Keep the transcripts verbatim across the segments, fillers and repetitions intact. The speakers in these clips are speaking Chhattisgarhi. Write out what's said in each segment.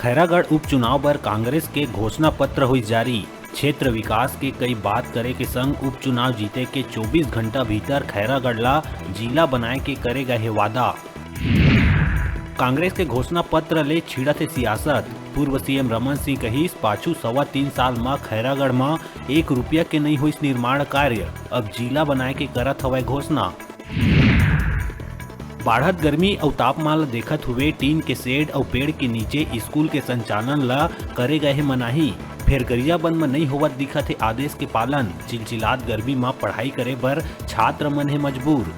खैरागढ़ उपचुनाव बर कांग्रेस के घोषणा पत्र होइस जारी। क्षेत्र विकास के कई बात करे के संग उपचुनाव जीते के चौबीस घंटा भीतर खैरागढ़ ला जिला बनाए के करे गए हे वादा। कांग्रेस के घोषणा पत्र ले छिड़त हे सियासत। पूर्व सीएम रमन सिंह कहिस, पाछू सवा तीन साल म खैरागढ़ म एक रुपया के नइ होइस निर्माण कार्य, अब जिला बनाए के करत हवय घोषणा। बाढ़त गर्मी अउ तापमान ल देखत हुए टीन के शेड अउ पेड़ के नीचे स्कूल के संचालन ल करे गए हे मनाही। फेर गरियाबंद म नइ होवत दिखत हे आदेश के पालन। चिलचिलात गर्मी म पढ़ाई करे बर छात्र मन हे मजबूर।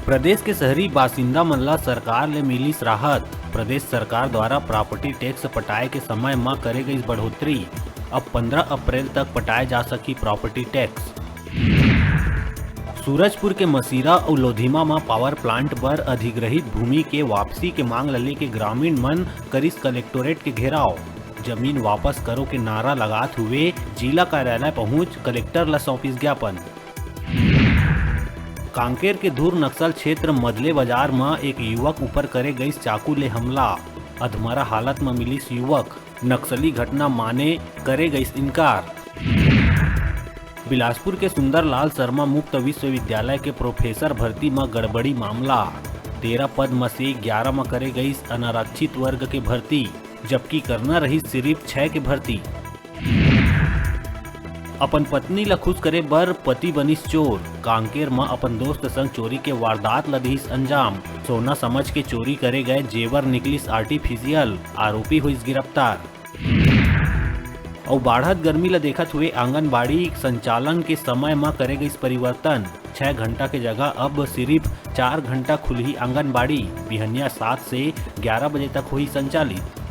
प्रदेश के शहरी बासिंदा मन ला सरकार ले मिलिस राहत। प्रदेश सरकार द्वारा प्रॉपर्टी टैक्स पटाए के समय म करे गइस बढ़ोतरी। अब पंद्रह अप्रैल तक पटाए जा सकही प्रॉपर्टी टैक्स। सूरजपुर के मसीरा अउ लोधिमा म पावर प्लांट बर अधिग्रहित भूमि के वापसी के मांग ल लेके ग्रामीण मन करिस कलेक्टोरेट के घेराव। जमीन वापस करो के नारा लगात हुए जिला कार्यालय पहुंच कलेक्टर ल सौंपिस ज्ञापन। कांकेर के धुर नक्सल क्षेत्र मदले बाजार म एक युवक ऊपर करे गइस चाकू ले हमला। अधमरा हालत म मिलिस युवक। नक्सली घटना माने करे गइस इनकार। बिलासपुर के सुंदरलाल शर्मा मुक्त विश्वविद्यालय के प्रोफेसर भर्ती म गड़बड़ी मामला। तेरह पद म से ग्यारह म करे गइस अनारक्षित वर्ग के भर्ती, जबकि करना रहिस सिरिफ छह के भर्ती। अपन पत्नी ल खुश करे बर पति बनिस चोर। कांकेर म अपन दोस्त संग चोरी के वारदात ल दिहिस अंजाम। सोना समझ के चोरी करे गए जेवर निकलिस आर्टिफिशियल, आरोपी होइस गिरफ्तार। अउ बाढ़त गर्मी ल देखत हुए आंगनबाड़ी संचालन के समय म करे गइस परिवर्तन। छह घंटा के जगह अब सिरिफ चार घंटा खुलही आंगनबाड़ी। बिहनिया सात से ग्यारह बजे तक होही संचालित।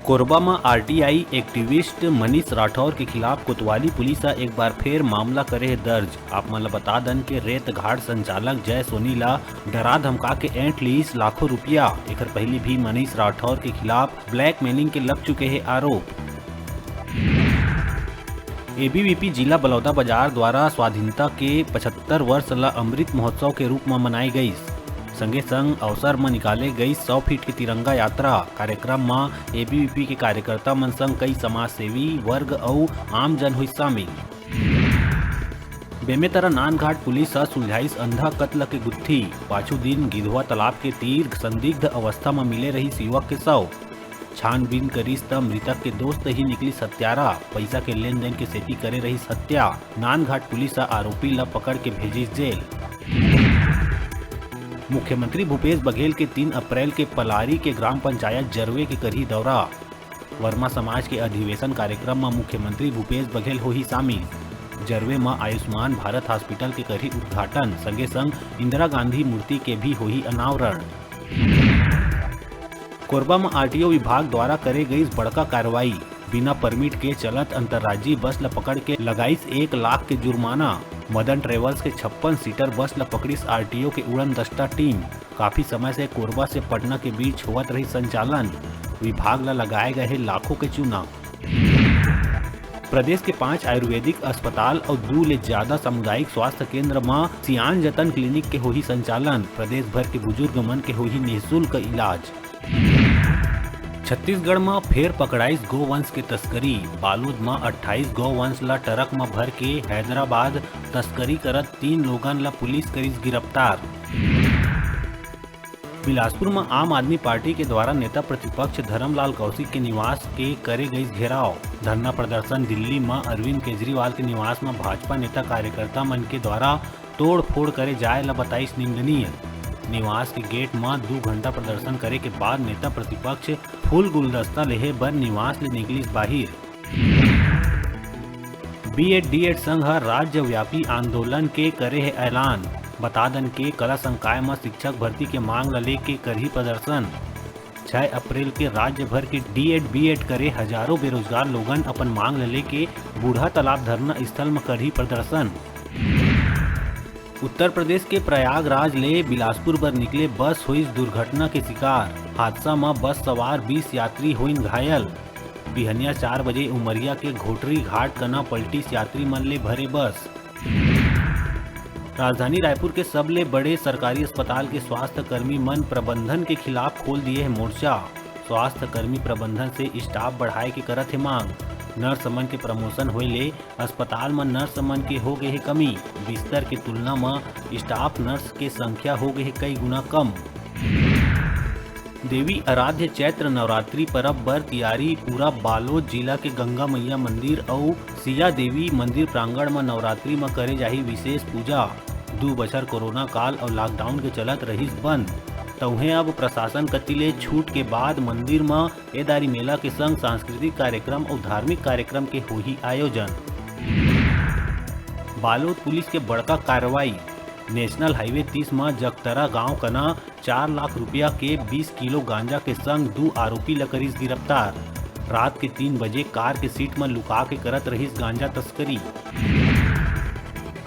कोरबा म आरटीआई एक्टिविस्ट मनीष राठौर के खिलाफ कोतवाली पुलिस ह एक बार फेर मामला करे हे दर्ज। आप मन ल बता दन के रेत घाट संचालक जय सोनी ला डरा धमका के ऐंठ लीस लाखों रुपया। एखर पहिली भी मनीष राठौर के खिलाफ ब्लैकमेलिंग के लग चुके हे आरोप। एबीवीपी जिला बलौदाबाजार द्वारा स्वाधीनता के पचहत्तर वर्ष ल अमृत महोत्सव के रूप म मनाए गइस। संगे संग अवसर म निकाले गइस सौ फीट के तिरंगा यात्रा। कार्यक्रम म एबीवीपी के कार्यकर्ता मन संग कई समाजसेवी वर्ग अउ आम जन होइस शामिल। बेमेतरा नानघाट पुलिस ह सुलझाइस अंधा कत्ल के गुत्थी। पाछू दिन गिधवा तालाब के तीर संदिग्ध अवस्था म मिले रहिस युवक के शव। छानबीन करिस त मृतक के दोस्त ही निकलिस हत्यारा। पइसा के लेन देन के सेती करे रहिस हत्या। नानघाट पुलिस ह आरोपी ल पकड़ के भेजिस जेल। मुख्यमंत्री भूपेश बघेल के तीन अप्रैल के पलारी के ग्राम पंचायत जरवे के करही दौरा। वर्मा समाज के अधिवेशन कार्यक्रम म मुख्यमंत्री भूपेश बघेल होही शामिल। जरवे म आयुष्मान भारत हॉस्पिटल के करही उद्घाटन, संगे संग इंदिरा गांधी मूर्ति के भी होही अनावरण। कोरबा म आरटीओ विभाग द्वारा करे गइस बड़का कार्रवाई। बिना परमिट के चलत अंतर्राज्यीय बस ल पकड़ के लगाइस एक लाख के जुर्माना। मदन ट्रेवल्स के छप्पन सीटर बस ल पकड़िस आरटीओ के उड़न दस्ता टीम। काफी समय से कोरबा से पटना के बीच होवत रही संचालन। विभाग ल लगाए गए हे लाखों के चूना। प्रदेश के पांच आयुर्वेदिक अस्पताल अउ दू ले ज्यादा सामुदायिक स्वास्थ्य केंद्र म सियान जतन क्लिनिक के होही संचालन। प्रदेश भर के बुजुर्ग मन के होही निःशुल्क इलाज। छत्तीसगढ़ म फेर पकड़ाइस गोवंश के तस्करी। बालोद म अट्ठाईस गोवंश ल ट्रक म भर के हैदराबाद तस्करी करत तीन लोगन ल पुलिस करिस गिरफ्तार। बिलासपुर म आम आदमी पार्टी के द्वारा नेता प्रतिपक्ष धरमलाल कौशिक के निवास के करे गइस घेराव। धरना प्रदर्शन दिल्ली म अरविंद केजरीवाल के निवास म भाजपा नेता कार्यकर्ता मन के द्वारा तोड़फोड़ करे जाए ल बताइस निंदनीय। निवास के गेट म दू घंटा प्रदर्शन करे के बाद नेता प्रतिपक्ष फूल गुलदस्ता लेहे बर निवास ले निकलिस बाहिर। बीएड डीएड संघ ह राज्यव्यापी आंदोलन के करे हे ऐलान। बता दन के कला संकाय म शिक्षक भर्ती के मांग ल लेके करही प्रदर्शन। छह अप्रैल के राज्य भर के डीएड बीएड करे हजारों बेरोजगार लोगन अपन मांग ल लेके बूढ़ा तालाब धरना स्थल म करही प्रदर्शन। उत्तर प्रदेश के प्रयागराज ले बिलासपुर बर निकले बस होइस दुर्घटना के शिकार। हादसा म बस सवार बीस यात्री होइन घायल। बिहनिया चार बजे उमरिया के घोटरी घाट कना पलटिस यात्री मन ले भरे बस। राजधानी रायपुर के सबले बड़े सरकारी अस्पताल के स्वास्थ्य कर्मी मन प्रबंधन के खिलाफ खोल दिए हे मोर्चा। स्वास्थ्य कर्मी प्रबंधन से स्टाफ बढ़ाए के करत हे मांग। नर्स मन के प्रमोशन होए ले अस्पताल म नर्स मन के हो गए हे कमी। बिस्तर के तुलना म स्टाफ नर्स के संख्या हो गए हे कई गुना कम। देवी आराध्य चैत्र नवरात्रि परब बर तियारी पूरा। बालोद जिला के गंगा मैया मंदिर अउ सिया देवी मंदिर प्रांगण म नवरात्रि म करे जाही विशेष पूजा। दू बछर कोरोना काल अउ लॉकडाउन के चलत रहिस बंद, तउहें अब प्रशासन कति ले छूट के बाद मंदिर म ए दारी मेला के संग सांस्कृतिक कार्यक्रम अउ धार्मिक कार्यक्रम के होही आयोजन। बालोद पुलिस के बड़का कार्रवाई। नेशनल हाईवे तीस म जगतरा गांव कना चार लाख रुपया के बीस किलो गांजा के संग दू आरोपी ल करिस गिरफ्तार। रात के तीन बजे कार के सीट म लुका के करत रहिस गांजा तस्करी।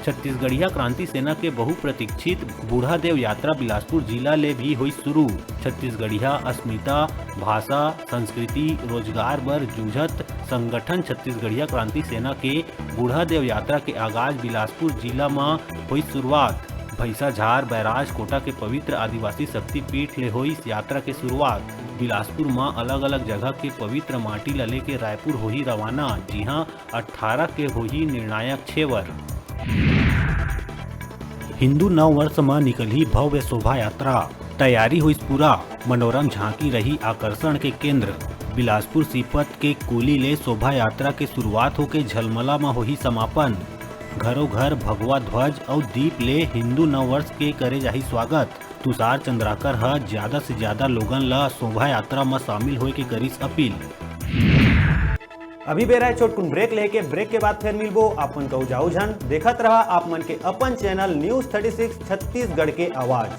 छत्तीसगढ़िया क्रांति सेना के बहुप्रतीक्षित बूढ़ादेव यात्रा बिलासपुर जिला ले भी होई शुरू। छत्तीसगढ़िया अस्मिता, भाषा, संस्कृति, रोजगार बर जूझत संगठन छत्तीसगढ़िया क्रांति सेना के बूढ़ादेव यात्रा के आगाज बिलासपुर जिला म होई शुरुआत। भैंसाझार बैराज कोटा के पवित्र आदिवासी शक्तिपीठ ले होई यात्रा के शुरुआत। बिलासपुर म अलग-अलग जगह के पवित्र माटी ल लेके रायपुर होही रवाना, जिहां अट्ठारह के होही निर्णायक छेवर। हिंदू नववर्ष म निकलही भव्य शोभा यात्रा, तैयारी होइस पूरा, मनोरम झांकी रही आकर्षण के केंद्र। बिलासपुर सीपत के कुली ले शोभा यात्रा के शुरुआत होके झलमला म होही समापन। घरों घर भगवा ध्वज अउ दीप ले हिंदू नववर्ष के करे जाही स्वागत। तुषार चंद्राकर ह ज्यादा से ज्यादा लोगन ल शोभा यात्रा म शामिल होए के करिस अपील। अभी बेरा हे छोटकुन ब्रेक लेके, ब्रेक के बाद फिर मिलबो। आप मन कहू जाऊ झन, देखत रहा आप मन के अपन channel news thirty six Chhattisgarh के आवाज।